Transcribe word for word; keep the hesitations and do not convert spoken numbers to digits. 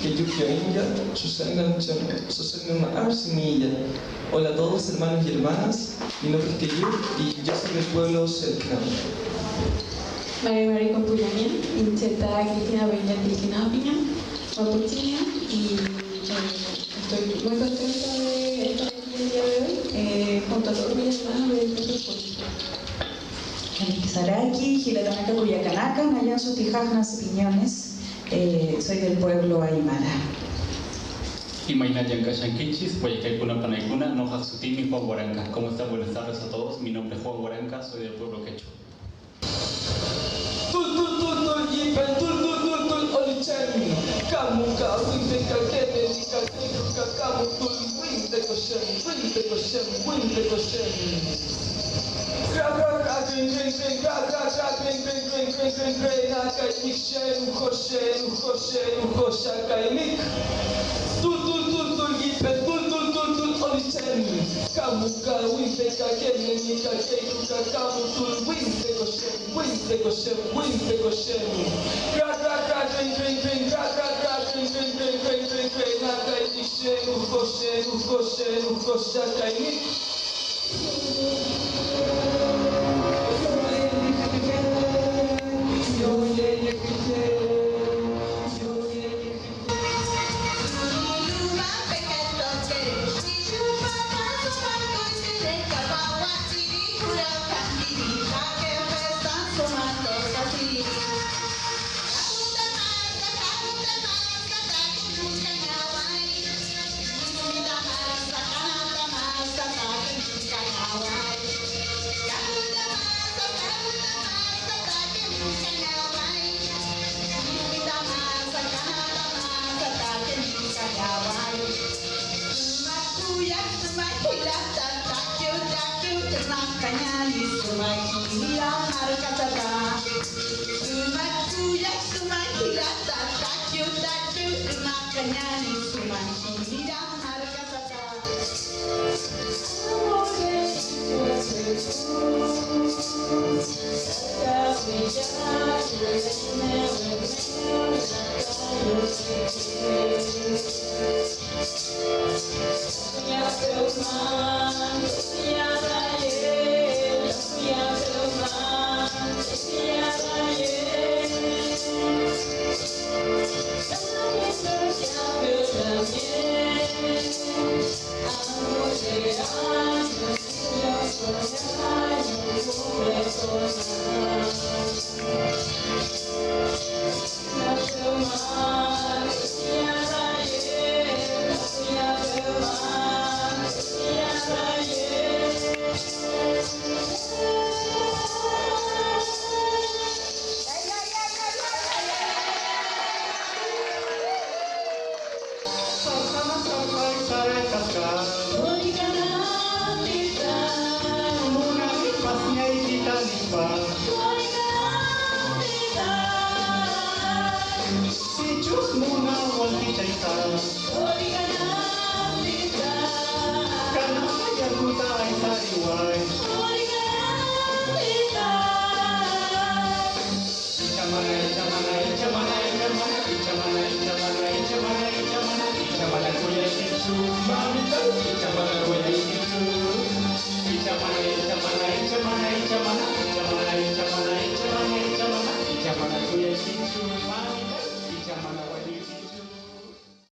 Keyuk Yoinga, Susangan Cham, Susangan Arsimilla. Hola a todos, hermanos y hermanas. Mi nombre es Keyuk y yo soy del pueblo cercano. María María Compullaña, Incheta Cristina Bella Cristina Piña, Mapuchina, y eh, estoy muy contenta de estar aquí el día de hoy, eh, junto a todos mis hermanos de distintos pueblos. Saraki, jilatanaka, kullakanaka, nayan sutixax Nancy Piñones, eh, soy del pueblo aymara. Imayna llank'ashankichis, wayqiykuna, panaykuna, noqax sutiymi Juan Waranka. ¿Cómo están? Buenas tardes a todos. Mi nombre es Juan Waranka, soy del pueblo quechua. Tul, tul, tul, tul, yipin, tul, tul, tul, tul, olichen. Kamu, ka, winte, ka, kene, ni, ka, ke, ku, ka, kamu, tul, winte, koshen, winte, koshen, winte, koshen. Ra, ra, ra, rin, rin, rin, ra, ra, ra, rin, rin, rin, rin, rin, rin, na, ka, ni, shen, u, koshen, u, koshen, u, kosha, ka, ni. Tul, tul, tul, tul, yipin, tul, tul, tul, tul, olichen. Kamu, ka, winte, ka, kene, ni, ka, ke, ku, ka, kamu, tul, winte, koshen, winte, koshen, winte, koshen. Ra, ra, ra, rin, rin, rin, ra, ra, ra, rin, rin, rin, rin, rin, rin, na, ka, ni, shen, u, koshen, u, koshen, u, kosha, ka, ni.